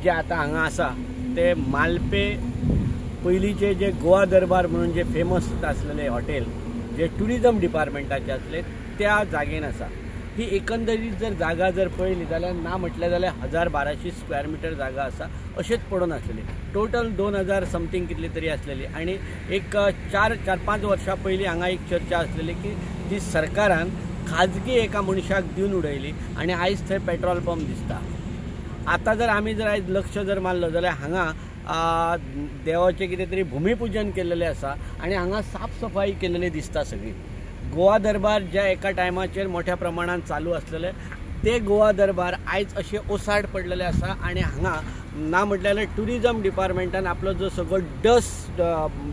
जे आतां हांगा आसा ते मालपे पयलींचे जे गोवा दरबार म्हणून जे फेमस आसलेले हॉटेल जे ट्युरिजम डिपार्टमेंटाचे आसले त्या जागेन आसा. ही एकंदरीत जर जागा जर पळयली जाल्यार ना म्हटलें जाल्यार 1000-1200 स्क्वेअर मिटर जागा आसा अशेंच पडून आसलेली. टोटल 2000 समथींग कितली तरी आसलेली. आनी एक 4-5 वर्सां पयलीं हांगा एक चर्चा आसलेली की ती सरकारान खाजगी एका मनशाक दिवन उडयली आनी आयज थंय पेट्रोल पंप दिसता. आतां जर आमी जर आयज लक्ष जर मारलो जाल्यार हांगा देवाचें कितें तरी भुमिपूजन केल्लेलें आसा आनी हांगा साफ सफाई केल्लेली दिसता सगळी. गोवा दरबार ज्या एका टायमाचेर मोठ्या प्रमाणान चालू आसलेले ते गोवा दरबार आयज अशें ओसाड पडलेले आसा आनी हांगा ना म्हटल्यार ट्युरिजम डिपार्टमेंटान आपलो जो सगळो डस्ट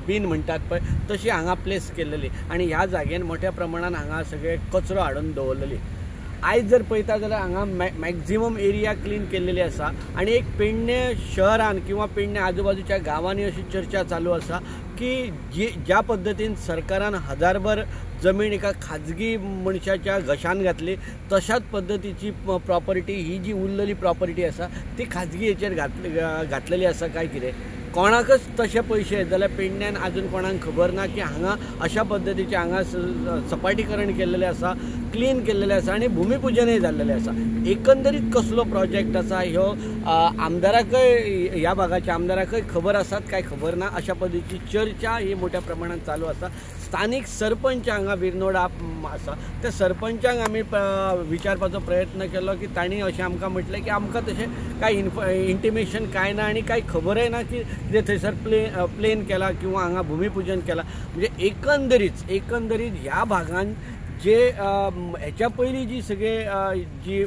बीन म्हणटात पळय तशी हांगा प्लेस केल्लेली आनी ह्या जागेन मोठ्या प्रमाणान हांगा सगळे कचरो हाडून दवरलेली. आयज जर पळयता जाल्यार हांगा मॅक्झिमम एरिया क्लीन केल्लेली आसा आनी एक पेडणे शहरान किंवा पेडणे आजूबाजूच्या गांवांनी अशी चर्चा चालू आसा की जी ज्या पद्दतीन सरकारान हजारभर जमीन एका खाजगी मनशाच्या घशान घातली तशाच पद्दतीची प्रॉपर्टी ही जी उरलेली प्रॉपर्टी आसा ती खाजगी हेचेर घातलेली आसा काय कितें. कोणाकच तशे पयशे जाल्यार पेडण्यान आजून कोणाक खबर ना की हांगा अशा पद्दतीचें हांगा सपाटीकरण केल्लेलें आसा, क्लीन केल्लेलें आसा आनी भुमिपुजनय जाल्लेलें आसा. एकंदरीत कसलो प्रोजेक्ट आसा ह्यो आमदाराकय ह्या भागाच्या आमदाराकय खबर आसात काय खबर ना अशा पद्दतीची चर्चा ही मोठ्या प्रमाणात चालू आसा. स्थानीक सरपंच हांगा विर्नोडा आसा त्या सरपंचांक आमी विचारपाचो प्रयत्न केलो की तांणी अशें आमकां म्हटलें की आमकां तशें कांय इंटिमेशन कांय ना आनी कांय खबरय ना की कितें थंयसर प्लेन केला किंवा हांगा भुमिपूजन केलां. म्हणजे एकंदरीत ह्या भागान जे हेच्या पयलीं जी सगळे जी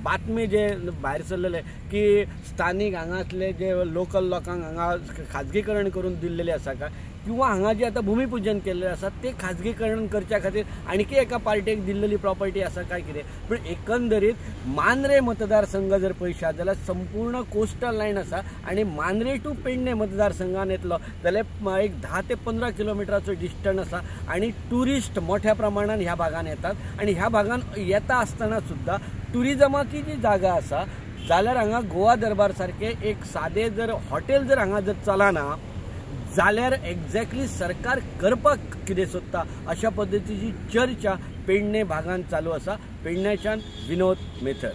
बातमी जे भायर सरलेले की स्थानीक हांगासले जे लोकल लोकांक हांगा खाजगीकरण करून दिल्लेले आसा काय किंवा हांगा जे आतां भुमिपूजन केल्लें आसा ते खाजगीकरण करच्या खातीर आणखी एका पार्टेक दिल्लेली प्रॉपर्टी आसा काय कितें. पूण एकंदरीत मांद्रे मतदारसंघ जर पळयशात जाल्यार संपूर्ण कोस्टल लायन आसा आनी मांद्रे टू पेडणे मतदारसंघान येतलो जाल्यार एक 10 ते 15 किलोमिटराचो डिस्टन्स आसा आनी ट्युरिस्ट मोठ्या प्रमाणान ह्या भागान येतात आनी ह्या भागान येता आसतना सुद्दां ट्युरिजमाची जी जागा आसा जाल्यार हांगा गोवा दरबार सारकें एक सादें जर हॉटेल जर हांगा जर चलना जाल्यार एक्झॅक्टली सरकार करपाक कितें सोदता अशा पद्दतीची चर्चा पेडणे भागान चालू आसा. पेडण्याच्यान विनोद मेथर.